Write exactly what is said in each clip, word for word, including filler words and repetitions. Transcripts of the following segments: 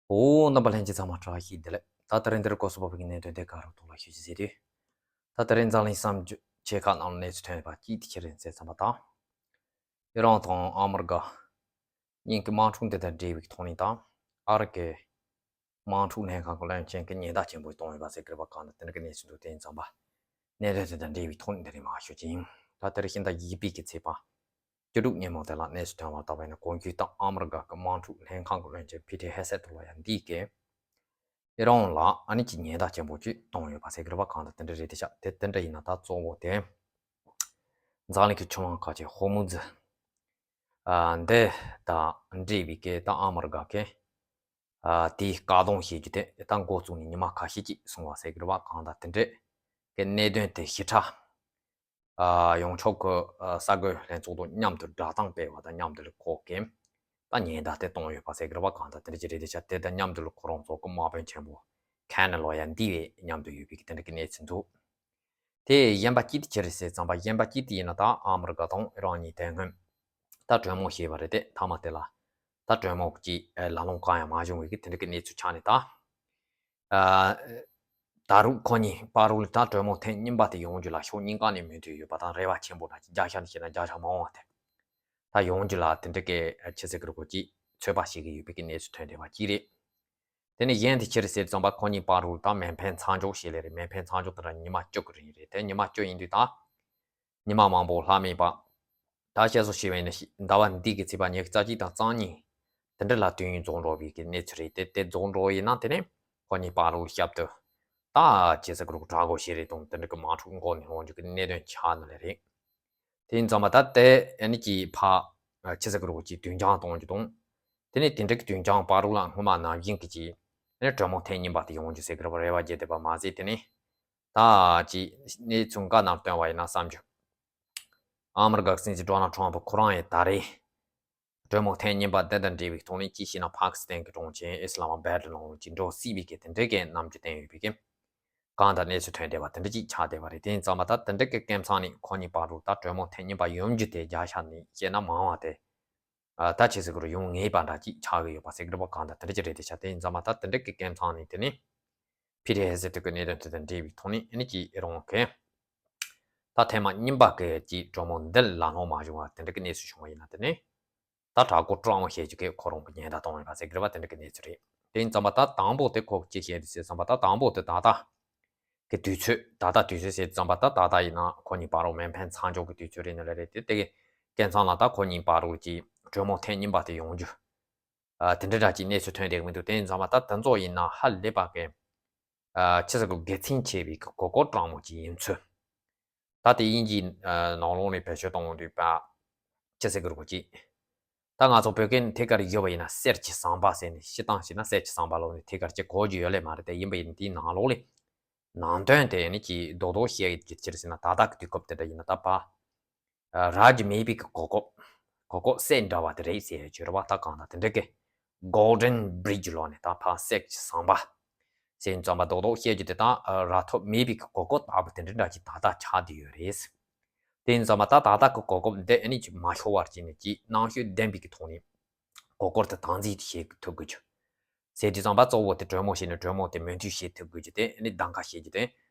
འོ། རྣམ་པ་ལྷན་རྒྱས་ཚང་མ་བཀྲ་ཤིས་བདེ་ལེགས། ད་ད་རིང་འདིར་སྐོར་སོགས་པ་གི་གནད་དོན་དེ་ག་རུ་ཐོག་ལ་ཞུ་རྒྱུ་ཟེར་དུས། ད་ད་རིང་འཛམ་གླིང་བསམ་བརྗོད་ཆེ་ཁག་ནང་གནས་ཚུལ་ཐོན་པ་གཅིག་དེ་ཅི་རེད་ཟེར་ཙམ་པ་དང་། ཨི་རན་དང་ཨ་མི་རི་ཀ་གཉིས་ཀྱི་དམག་འཁྲུག་འདི་དང་འབྲེལ་བའི་ཐོག་ནས་དང་། ཨ་རི་གི་དམག་འཁྲུག་ལྷན་ཁང་གི་བློན་ཆེན་གྱི་ཉེན་བརྡ་ཆེན་པོ་བཏང་ཡོད་པ་ཟེར་གི་རེད་པ། གང་ལྟར་དེ་འདྲ་གི་གནས་ཚུལ་འདུག་དེ་ཡིན་ཙམ་པ། གནད་དོན་དེ་དང་འབྲེལ་བའི་ཐོག་ནས་འདི་རིང་མར་ཞུ་རྒྱུ་ཡིན། ད་དེ་རིང་ཕྱི་ཟླ་བཞི་པའི་གི་ཚེས་པ་བཅུ་དྲུག་ཉིན་མོ་དེ་ལ་གནས་ཚུལ་ཐོན་པ་ལྟ་བུ་ཡིན་ན། གོང་ཞུས་ལྟར་ཨ་མི་རི་ཀ་གི་དམག་འཁྲུག་ལྷན་ཁང་གི་བློན་ཆེན་ཕི་ཊི་ཧེ་སེད་ལབ་ཡ་འདི་གིས་ཨི་རན་ལ་ཨ་ནི་ཅིག་ཉེན་བརྡ་ཆེན་པོ་ཅིག་བཏང་ཡོད་པ་ཟེར་གི་རེད་པ། གང་ལྟར་དེ་འདྲ་རེད་དེ་ཤག་དེ་དེ་འདྲ་ཡིན་ན་ད་གཙོ་བོ་དེ་འཛམ་གླིང་གི་ཆུ་ལམ་ཁག་ཅིག་ཧོར་མུ་ཛི་ཨ་འདི་དང་འབྲེལ་བའི་གི་ད་ཨ་མི་རི་ཀ་གི་ཨ་དེའི་བཀག་སྡོམ་བྱེད་རྒྱུ་དེ་ད་འགོ་བཙུགས་ནས་ཉི་མ་ཁ་ཤས་ཅིག་སོང་བ་ཟེར་གི་རེད་པ། གང་ལྟར་དེ་འདྲའི་གི་གནད་དོན་དེ་ཞིབ་ཕྲ་ཨ་ཡོངས་ཁྱབ་ཀྱི་ཨ་གསར་འགོད་ལྷན་ཚོགས་དང་མཉམ་དུ་བསྒྲགས་གཏམ་སྤེལ་བ་དང་མཉམ་དུ་ལ་ཁོ་གིས་ད་ཉེན་བརྡ་དེ་བཏང་ཡོད་པ་ཟེར་གི་རེད་པ། གང་ལྟར་དེ་འདྲ་ཅིག་རེད་དེ་ཤག་དེ་དང་མཉམ་དུ་ལ་ཁོ་རང་ཚོ་གི་དམག་དཔོན་ཆེན་པོ་ཁེ་ནན་ལབ་ཡ་འདི་བས་མཉམ་དུ་ཡོད་པའི་གི་དེ་འདྲ་གི་གནས་ཚུལ་འདུག་དེ་གཞན་པ་གཅིག་དེ་ཅི་རེད་ཟེར་ཙམ་པ། གཞན་པ་གཅིག་དེ་ཡིན་ན་ད་ཨ་མི་རི་ཀ་དང་ཨི་རན་གཉིས་དེ་སྔོན་ད་གྲོས་མོལ་བྱས་པ་རེད་དེ། མཐའ་མ་དེ་ལ་ད་གྲོས་མོལ་གྱི་ཨ་ལམ་ལྷོང་གང་ཡང་མ་བྱུང་བའི་གི་དེ་འདྲ་གི་གནས་ཚུལ་ཆགས་ནས་ད། ཨ་ད་རུང་ཁོ་གཉིས་བར་དུ་ལ་ད་གྲོས་མོལ་ཐེངས་གཉིས་པ་དེ་ཡོང་རྒྱུ་ལ་ཕྱོགས་གཉིས་ཀ་ནས་མོས་མཐུན་ཡོད་པ་དང་། རེ་བ་ཆེན་པོ་འདྲ་ཅིག་བརྒྱ་ཆ་ནས་བཤད་ན་བརྒྱ་ཆ་མང་བ་དེ་ད་ཡོང་རྒྱུ་ལ་དེ་འདྲ་གི་ཨ་ཅི་ཟེར་གི་རེད། ཁོ་གཅིག་ཚོད་དཔག་བྱེད་ཀྱི་ཡོད་པའི་གི་གནས་ཚུལ་ཐོན་བསྡད་པ་གཅིག་རེད། དེ་ནས་གཞན་དེ་ཅི་རེད་ཟེར་ཙམ་པ། ཁོ་གཉིས་བར་དུ་ད་མེ་འཕེན་མཚམས་འཇོག་བྱས་ལེ་རེད། མེ་འཕེན་མཚམས་འཇོག་དེ་འདྲ་ཉི་མ་བཅུ་གི་རིང་རེད་དེ། ཉི་མ་བཅུ་ཡིན་དུས་ད་ཉི་མ་མང་པོ་ལྷག་མེད་པ། ད་བཤད་སྲོལ་ཞིག་ཡིན་ན་ཞིག་ཟླ་བ་འདི་གི་ཚེས་པ་ཉི་ཤུ་རྩ་གཅིག་དང་རྩ་གཉིས་དེ་འདྲ་ལ་དུས་ཡུན་རྫོགས་འགྲོ་བའི་གི་གནས་ཚུལ་རེད་དེ། དེ་རྫོགས་འགྲོ་ཡིན་ན་དེ་ནས་ཁོ་གཉིས་བར་དུ་ཞབས་ཏོག་ད་ཅི་ཟེར་གི་རེད། དྲག་པོ་ཞིག་རེད་དང་། དེ་འདྲ་གི་དམག་འཁྲུག་འགོ་ནས་འོང་རྒྱུ་གི་གནད་དོན་ཆགས་ནི་ལེ་རེད། དེ་ཡིན་ཙང་མ་ད་དེ་ཨ་ནི་ཅིག་ཕར་ཅི་ཟེར་གི་རེད། ཅིག་དུས་འགྱངས་གཏོང་རྒྱུ་དང་། དེ་ནས་དེ་འདྲ་གི་དུས་འགྱངས་བར་དུ་ལ་སྔོན་མ་ནང་བཞིན་གི་ཅིག་ཨ་ནི་གྲོས་མོལ་ཐེངས་གཉིས་པ་དེ་ཡོང་རྒྱུ་ཟེར་གི་རེད་པ། རེ་བ་བརྒྱབ་བསྡད་པ་མ་ཟད། དེ་ནས་ད་ཅིག་གནས་ཚུལ་འགའ་ནང་བཏོན་པ་ཡིན་ན་བསམ་རྒྱུ། ཨ་མི་རི་ཀ་གི་སྲིད་འཛིན་ཌོ་ནལ་ཊམ་ཕུ་ཁོ་རང་ཡང་ད་རེས་གྲོས་མོལ་ཐེངས་གཉིས་པ་དེ་དང་འབྲེལ་བའི་ཐོག་ནས་ཅིག་བྱས་ན་ཕ་ཀི་སི་ཐན་གྱི་གྲོང་ཁྱེར་ཨི་སི་ལ་མ་བྷད་ནང་ལ་ཅིག་འགྲོ་སྲིད་པའི་གི་དེ་འདྲའི་གི་རྣམ་འགྱུར་བསྟན་ཡོད་པའི་གི་གང་ལྟར་གནས་ཚུལ་ཐོན་བསྡད་པ་དེ་འདྲ་ཅིག་ཆགས་བསྡད་པ་རེད། དེ་ཡིན་ཙང་མ་ད་དེ་འདྲ་གི་སྐབས་མཚམས་ནས་ཁོ་གཉིས་བར་དུ་ད་གྲོས་མོལ་ཐེངས་གཉིས་པ་ཡོང་རྒྱུ་དེ་བརྒྱ་ཆ་ནས་བཤད་ན་མང་བ་དེ་ཨ་ད་ཅི་ཟེར་གི་རེད། ཡོང་ངེས་པ་འདྲ་ཅིག་ཆགས་ཀྱི་ཡོད་པ་ཟེར་གི་རེད་པ། གང་ལྟར་དེ་འདྲ་ཅིག་རེད་དེ་ཤག་དེ་ཡིན་ཙང་མ་ད་དེ་འདྲ་གི་སྐབས་མཚམས་ནས་དེ་ནས་ཕི་ཊི་ཧེ་སེད་གི་གནད་དོན་དེ་དང་འབྲེལ་བའི་ཐོག་ནས་ཨ་ནི་ཅིག་ཨི་རན་གི་ད་ཐེངས་མ་གཉིས་པ་གི་ཅིག་གྲོས་མོལ་འདི་ལ་ལམ་ལྷོང་མ་བྱུང་བ་དེ་འདྲ་གི་གནས་ཚུལ་བྱུང་བ་ཡིན་ན། དེ་ནས་ད་དྲག་པོ་སྤྲང་མོ་བྱེད་རྒྱུ་གི་ཁོ་རང་གི་ཉེན་བརྡ་གཏོང་ཡོད་པ་ཟེར་གི་རེད་པ། དེ་འདྲ་གི་གནས་ཚུལ་རེད། དེ་ཡིན་ཙང་མ་ད་དང་པོ་དེ་ཁོ་གིས་ཅི་བཤད་འདུག་ཟེར་ཙང་མ། ད་དང་པོ་དེ་ད་ལྟ་གི་དུས་ཚོད། ད་ལྟ་དུས་ཚོད་ཟེར་ཙང་མ་ད་ད་ལྟ་ཡིན་ན་ཁོ་གཉིས་བར་དུ་མེ་འཕེན་མཚམས་འཇོག་གི་དུས་ཚོད་རེད་ནི་ལེ་རེད་དེ། དེ་གི་སྐབས་མཚམས་ལ་ད་ཁོ་གཉིས་བར་དུ་ཅིག་གྲོས་མོལ་ཐེངས་གཉིས་པ་དེ་ཡོང་རྒྱུ་ཨ་དེ་འདྲ་འདྲ་ཅིག་གནས་ཚུལ་ཐོན་བསྡད་གི་མི་འདུག་དེ་ཡིན་ཙང་མ་ད་དེ་ཚོ་ཡིན་ན་ཧ་ལས་པ་གི་ཨ་ཅི་ཟེར་གི་དགེ་མཚན་ཆེ་བའི་གི་གོ་སྐབས་སྤྲང་མོ་ཅིག་ཡིན་ཚུལ། ད་དེ་དབྱིན་ཇིའི་ཨ་ནང་ལོགས་ནས་བེད་སྤྱོད་གཏོང་འོང་དུས་པ་ཅི་ཟེར་གི་རེད་གོ་ཅིག་ད་ང་ཚོ་བོད་སྐད་ནས་ཐད་ཀར་ཡོད་པ་ཡིན་ན་གསེར་གྱི་ཟམ་པ་ཟེར་ནས། སྤྱིར་བཏང་བྱས་ན་གསེར་གྱི་ཟམ་པ་ལོགས་ནས་ཐད་ཀར་ཅིག་གོ་རྒྱུ་ཡོད་ལེ་མ་རེད་དེ། ཡིན་པ་ཡིན་དེའི་ནང་ལོགས་ལས་ནང་དོན་དེ་ནི་ཅིག་རྡོག་རྡོག་བཤད་ཀྱི་ཕྱིར་ཟེར་ན། ད་ལྟ་གི་དུས་སྐབས་དེ་འདྲ་ཡིན་ན་ད་ཕར་ཨ་རག་རྒྱུ་མེད་པའི་གི་གོ་སྐབས། གོ་སྐབས་གསེར་འདྲ་བ་དེ་རེད་ཟེར་ཡ་ཅིག་ཡོད་རེད་པ། ད་གང་ལྟར་དེ་འདྲ་གི་Golden Bridge ལོགས་ནས་ད་ཕར་གསེར་གྱི་ཟམ་པ་ཟེར་ཙམ་པ་རྡོག་རྡོག་བཤད་རྒྱུ་དེ་ད་ཨ་རག་ཐབས་མེད་པའི་གི་གོ་སྐབས་ལྟ་བུ་དེ་འདྲ་འདྲ་ཅིག་ད་ལྟ་ཆགས་བསྡད་ཡོད་རེད། དེ་ཡིན་ཙང་མ་ད་ད་ལྟ་གི་གོ་སྐབས་འདི་ཨ་ནི་ཅིག་མ་ཤོར་བར་བྱས་ནས་ཅིག་རྣམ་དཔྱོད་ལྡན་པའི་གི་ཐོག་ནས་གོ་སྐབས་དེ་དམ་འཛིན་བྱེད་ཐུབ་དགོས་རྒྱུ། ཟེར་དུས་ཙམ་པ་གཙོ་བོ་དེ་གྲོས་མོལ་བྱས་ནས་གྲོས་མོལ་དེ་མོས་མཐུན་བྱེད་ཐུབ་དགོས་རྒྱུ་དེ་ཨ་ནི་གདམ་ག་བྱེད་རྒྱུ་དེ་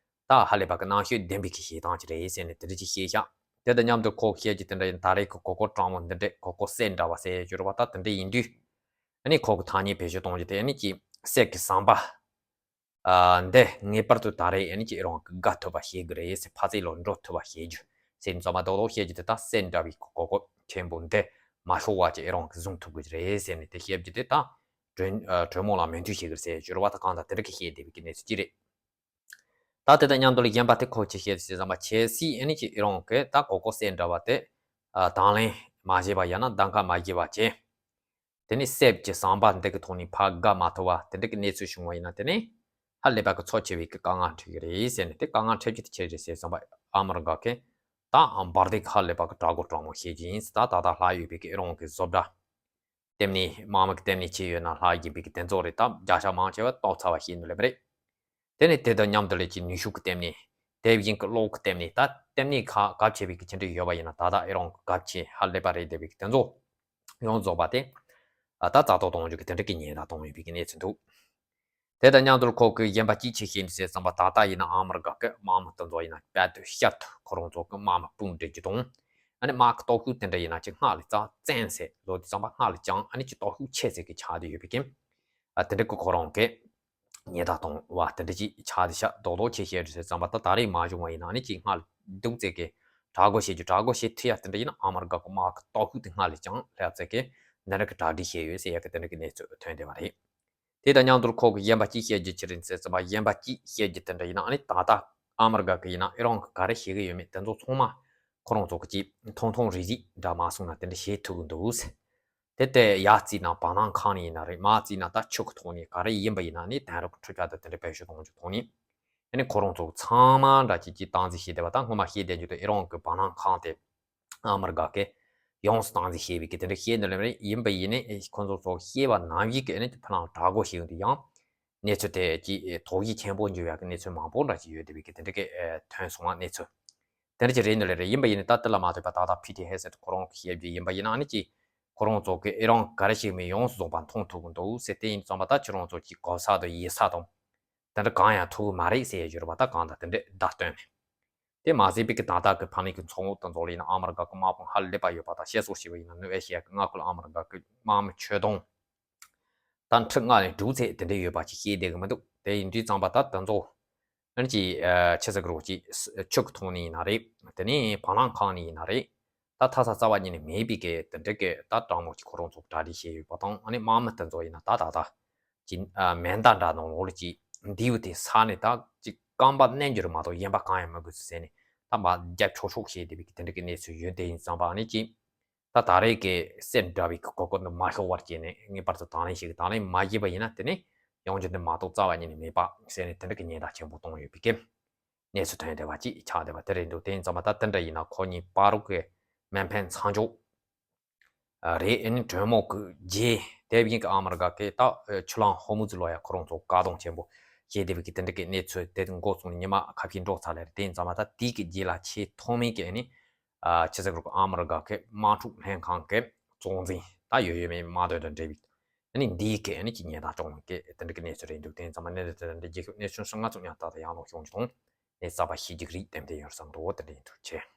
ད་ཧ་ལས་པ་གི་རྣམ་དཔྱོད་ལྡན་པའི་གི་བྱེད་སྟངས་ཅིག་རེད་ཟེར་ནས་དེ་འདྲ་ཅིག་བཤད་ཤག་དེ་དང་མཉམ་དུ་ཁོ་བཤད་རྒྱུ་དེ་འདྲ་ཡིན། ད་རེས་ཀྱི་གོ་སྐབས་སྤྲང་མོ་འདི་འདྲས་གོ་སྐབས་གསེར་འདྲ་བ་ཟེར་ཡ་ཅིག་ཡོད་རེད་པ། ད་དེ་འདྲ་ཡིན་དུས་ཨ་ནི་ཁོ་གི་ཐ་སྙད་བེད་སྤྱོད་གཏོང་རྒྱུ་དེ་ཨ་ནི་ཅིག་གསེར་གྱི་ཟམ་པ་ཨ་འདི་ངེས་པར་དུ་ད་རེས་ཨ་ནི་ཅིག་རང་གི་བརྒལ་ཐུབ་པ་བྱེད་དགོས་རེད་ཟེར། ཕར་ཚུར་ལ་འགྲོ་ཐུབ་པ་བྱེད་རྒྱུ་ཟེར་ཙམ་པ་རྡོག་རྡོག་བཤད་རྒྱུ་དེ་ད་གསེར་འདྲ་བའི་གོ་སྐབས་ཆེན་པོ་འདི་མ་ཤོར་བ་ཅིག་རང་གིས་བཟུང་ཐུབ་དགོས་རེད་ཟེར་ནས་དེ་བཤད་རྒྱུ་དེ་ད་གྲོས་ཨ་གྲོས་མོལ་ལ་མོས་མཐུན་བྱེད་དགོས་ཟེར་ཡ་ཅིག་ཡོད་རེད་པ། ད་གང་ལྟར་དེ་འདྲ་གི་བཤད་བསྡད་པའི་གི་གནས་ཚུལ་ཅིག་རེད། ད་དེ་དང་མཉམ་དུ་ལ་གཞན་པ་དེ་ཁོ་ཅི་བཤད་ཟེར་ཙམ་པ། གལ་སྲིད་ཨ་ནི་ཅིག་ཨི་རན་གྱིས་ད་གོ་སྐབས་གསེར་འདྲ་བ་དེ་ཨ་དང་ལེན་མ་བྱས་པ་ཡང་ན་གདམ་ག་མ་བྱས་པ་བྱས། དེ་ནས་གསེར་གྱི་ཟམ་པ་འདི་གི་ཐོག་ནས་ཕར་བརྒལ་མ་ཐུབ་པ་དེ་འདྲ་གི་གནས་ཚུལ་བྱུང་བ་ཡིན་ན། དེ་ནས་ཧ་ལས་པ་གི་ཚབས་ཆེ་བའི་གི་དཀའ་ངལ་འཕྲད་ཀྱི་རེད་ཟེར་ནས། དེ་དཀའ་ངལ་འཕྲད་རྒྱུ་དེ་ཆི་རེད་ཟེར་ཙམ་པ། ཨ་མི་རི་ཀ་གིས་ད་འབར་མདེལ་ཧ་ལས་པ་གི་དྲག་པོ་སྤྲང་མོ་བྱེད་རྒྱུ་ཡིན་ཟེར། ད་ད་ལྟ་ལྷག་ཡོད་པའི་གི་ཨི་རན་གྱི་བཟོ་གྲྭ་ལྟེ་གནས་དམག་མི་གི་ལྟེ་གནས་ཆེ་ཡོད་ན་ལྷག་ཡིན་པའི་གི་དེ་ཚོ་རེད། ད་བརྒྱ་ཆ་མང་ཆེ་བ་གཏོར་ཚར་བ་ཤེས་ནི་ལེ་མ་རེད། དེ་ནས་དེ་དང་མཉམ་དུ་ལས་ཀྱི་ནུས་ཤུགས་ཀྱི་ལྟེ་གནས། དེ་བཞིན་གྱི་གློག་གི་ལྟེ་གནས། ད་ལྟེ་གནས་ཁག་རྒྱ་ཆེ་བའི་གི་ཆེ་འབྲིང་ཡོད་པ་ཡིན་ན། ད་ལྟ་ཨི་རན་གྱི་རྒྱ་ཆེ་ཧ་ལས་པ་རེད་བསྡད་པའི་གི་དེ་ཚོ་ཡོངས་རྫོགས་པ་དེ་ ད་རྩ་གཏོར་གཏོང་རྒྱུ་གི་དེ་འདྲ་གི་ཉེན་བརྡ་བཏང་ཡོད་པའི་གི་གནས་ཚུལ་འདུག་དེ་དང་མཉམ་དུ་ཁོ་གི་གཞན་པ་གཅིག་ཅིག་བཤད་འདི་ཟེར་ཙམ་པ། ད་ལྟ་ཡིན་ན་ཨ་མི་རི་ཀ་གི་དམག་མི་དེ་ཚོ་ཡིན་ན་དཔལ་དུ་ཤར་དུ་ཁོ་རང་ཚོ་གི་དམག་མི་དཔུང་སྒྲིལ་རྒྱུ་དང་། ཨ་ནི་དམག་གི་སྟོབས་ཤུགས་དེ་འདྲ་ཡིན་ན་ཅིག་སྔར་ལས་རྩ་བཙན་ཟེར་ལོ་དེ་ཙམ་པ་སྔར་ལས་ཀྱང་ཨ་ནི་ཅིག་སྟོབས་ཤུགས་ཆེ་ཟེར་གི་ཆགས་བསྡད་ཡོད་པའི་གི། ཨ་དེ་འདྲ་གི་ཁོ་རང་གི་ཉེན་བརྡ་གཏོང་བ་དེ་འདྲ་ཅིག་ཆགས་བསྡད་ཤག་རྡོག་རྡོག་ཆེ་བཤད་རྒྱུ་ཟེར་ཙམ་པ། ད་ད་རེས་མ་བྱུང་བ་ཡིན་ན་ཨ་ནི་ཅིག་སྔར་ལས་སྡུག་ཙེ་གི་དྲག་རྒོལ་བྱེད་རྒྱུ། དྲག་རྒོལ་བྱེད་ཐུབ་ཡ་དེ་འདྲ་ཡིན་ན་ཨ་མི་རི་ཀ་གི་དམག་གི་སྟོབས་ཤུགས་དེ་སྔར་ལས་ཀྱང་ལྷག་ཙེ་གི་འདི་འདྲ་གི་གྲ་སྒྲིག་བྱས་ཡོད་ཟེར་ཡ་གི་དེ་འདྲ་གི་གནས་ཚུལ་ཐོན་བསྡད་པ་རེད། དེ་དང་མཉམ་དུ་ཁོ་གི་གཞན་པ་གཅིག་བཤད་རྒྱུ་ཅི་རེད་ཟེར་ཙམ་པ། གཞན་པ་གཅིག་བཤད་རྒྱུ་དེ་འདྲ་ཡིན་ན་ཨ་ནི་ད་ལྟ་ཨ་མི་རི་ཀ་གི་ཡིན་ན་ཨི་རན་གི་ག་རེ་བྱེད་གི་ཡོད་མེད་དེ་ཚོ་ཚང་མ་ཁོ་རང་ཚོ་གི་ཅིག་ཐུང་ཐུང་རིག་རིག་འདྲ་མ་སོང་ན་དེ་འདྲ་བྱེད་ཐུབ་གི་འདུག་ཟེར། དེ་ལྟར་ཡར་བརྩིས་ན་བར་སྣང་ཁང་ནས་ཡིན་ན་རེད། མར་བརྩིས་ན་ད་ཆུ་གི་ཐོག་ནས་ག་རེ་ཡིན་པ་ཡིན་ན་ནི་དེང་རབས་ཀྱི་འཕྲུལ་ཆས་དང་དེ་འདྲ་བེད་སྤྱོད་གཏོང་རྒྱུ་ཐོག་ནས། ཨ་ནི་ཁོ་རང་ཚོ་ཚང་མ་འདྲ་ཅིག་ཅིག་སྟངས་འཛིན་བྱས་བསྡད་པ། ད་སྔོན་མ་བཤད་བསྡད་རྒྱུ་དེ་ཨི་རན་གྱི་བར་སྣང་ཁང་དེ་ཨ་མི་རི་ཀ་གིས་ཡོངས་སུ་སྟངས་འཛིན་བྱས་པའི་གི་དེ་འདྲ་བཤད་འདི་ལབ་རེད། ཡིན་པ་ཡིན་ནའི་ཁོ་ཚོ་ཚོ་བཤད་པ་ནང་བཞིན་གི་ཨ་ནི་ཕ་ལང་དྲག་རྒོལ་བྱེད་ཡོང་དུས་ཡང་གནས་ཚུལ་དེ་ཅིག་དོགས་གཞི་ཆེན་པོ་འགྱུར་ཡག་གི་གནས་ཚུལ་མང་པོ་འདྲ་ཅིག་ཡོད་བསྡད་པའི་གི་དེ་འདྲ་གི་ཐོན་སོང་བ། གནས་ཚུལ་དེ་འདྲ་ཅིག་རེད་འདི་ལབ་རེད། ཡིན་པ་ཡིན་ནའི་ད་དེ་ལ་མ་ལྟོས་པ་ད་ལྟ་ཕི་ཏི་ཧེ་སེ་ཁོ་རང་གི་བཤད་རྒྱུ་ཡིན་པ་ཡིན་ན་ཨ་ནི་ཅིག་ཁོ་རང་ཚོ་གི་ཨི་རན་ག་རེ་བྱེད་མིན་ཡོངས་སུ་རྫོགས་པ་མཐོང་ཐུབ་གི་འདུག་ཟེར། དེ་ཡིན་ཙམ་པ་ད་ཁྱེད་རང་ཚོ་གི་གོ་ས་དང་ཡིག་ཚང་དང་དེ་འདྲ་གང་ཡང་ཐུབ་གི་མ་རེད་ཟེར་ཡ་ཡོད་རེད་པ། ད་གང་ལྟར་དེ་འདྲ་བརྡ་སྟོན་མེད། དེ་མ་ཟད་པའི་གི་ད་ལྟ་གི་ཕ་ལེ་གི་མཚོ་ངོགས་དེ་ཚོ་ལ་ཡིན་ན་ཨ་མི་རི་ཀ་གི་དམག་དཔུང་ཧ་ལས་པ་ཡོད་པ་དང་། བཤད་སྲོལ་ཞིག་ཡིན་ན་ནུབ་ཨེ་ཤི་ཡ་གི་མངའ་ཁུལ་ཨ་མི་རི་ཀ་གི་དམག་མི་ཁྱོན་བསྡོམས་ད་ཁྲི་ལྔ་ནས་དྲུག་ཙམ་དེ་འདྲ་ཡོད་པ་ཅིག་བཤད་བསྡད་གི་མི་འདུག་དེ་ཡིན་དུས་ཙམ་པ་ད་དེ་ཚོ་ཨ་ནི་ཅིག་ཆི་ཟེར་གི་རེད། ཅིག་ཆུ་གི་ཐོག་ནས་ཡིན་ན་རེད། དེ་ནས་བར་སྣང་ཁང་ནས་ཡིན་ན་རེད། ད་ཐ་ས་རྩ་བ་ཉིད་ནས་མེད་པའི་གི་དེ་འདྲ་གི་ད་དྲང་མོ་ཅིག་ཁོ་རང་ཚོ་གྲ་སྒྲིག་བྱས་ཡོད་པ་དང་། ཨ་ནི་དམག་མི་དེ་ཚོ་ཡིན་ན་ད་ད་ད་ཅིག་མེ་མདའ་འདྲ་ནང་ལོགས་ལ་ཅིག་མདེའུ་དེ་ས་ནས་ད་ཅིག་རྐང་པ་མནན་རྒྱུ་རེད་མ་གཏོགས་གཞན་པ་གང་ཡང་མི་དགོས་ཟེར་ནས་ད་མར་རྒྱབ་ཆོག་ཆོག་བྱས་བསྡད་པའི་གི་དེ་འདྲ་གི་གནས་ཚུལ་ཡོད། དེ་ཡིན་ཙམ་པ་ཨ་ནི་ཅིག་ད་ད་རེས་ཀྱི་སེ་འདྲ་བའི་གི་གོ་སྐབས་འདི་མ་ཤོར་བར་བྱས་ནས་ངེས་པར་དུ་དང་ལེན་བྱེད་གི། དང་ལེན་མ་བྱས་པ་ཡིན་ན་དེ་ནས་ཡོང་རྒྱུ་འདི་མ་གཏོགས་རྩ་བ་ཉིད་ནས་མེད་པ་ཟེར་ནས་དེ་འདྲ་གི་ཉེན་བརྡ་ཆེན་པོ་བཏང་ཡོད་པའི་གི་གནས་ཚུལ་ཐོན་བསྡད་པ་ཅིག་ཆགས་བསྡད་པ་དེ་རེད་འདུག་དེ་ཡིན་ཙམ་པ་ད་དེ་འདྲ་ཡིན་ན་ཁོ་གཉིས་བར་རུ་གི་མེ་འཕེན་མཚམས་འཇོག་རེད། ཨ་ནི་གྲོས་མོལ་གི་རྗེས་དེ་བཞིན་གི་ཨ་མི་རི་ཀ་གི་ད་ཆུ་གླང་ཧོར་མུ་ཛི་ལོགས་ཡ་ཁོ་རང་ཚོ་བཀག་སྡོམ་ཆེན་པོ་བྱས་བསྡད་པའི་གི་དེ་འདྲ་གི་གནས་ཚུལ་དེ་འགོ་བཙུགས་ནས་ཉི་མ་ཁ་ཤས་འགྲོ་ཚར་ལེ་རེད། དེ་ཡིན་ཙམ་པ་ད་དེའི་གི་རྗེས་ལ་ཆེས་ཐོག་མའི་གི་ཨ་ནི་ཨ་ཆི་ཟེར་གི་རེད། ཨ་མི་རི་ཀ་གི་དམག་འཁྲུག་ལྷན་ཁང་གི་གཙོ་འཛིན་ད་ཡོད་ཡོད་མེད་དམག་དོན་དང་འབྲེལ་བའི་ཨ་ནི་འདིའི་གི་ཨ་ནི་ཅིག་ཉེན་བརྡ་བཅོས་ནས་གི་དེ་འདྲ་གི་གནས་ཚུལ་རེད་འདུག་དེ་ཡིན་ཙམ་པ་གནས་ཚུལ་དེ་འདྲ་རྒྱལ་ཁབ་གནས་ཚུལ་ཧྲིལ་ང་ཚོ་ཉག་ཏག་ཏག་ཡང་ལོག་ཤོང་རྒྱུ་དང་གནས་ཚུལ་གསར་པ་ཤེས་རྒྱུ་རིགས་ཏན་ཏན་ཡོད་བསམ་འདུག་དེ་འདྲ་ཡིན། ཐུགས་རྗེ་ཆེ།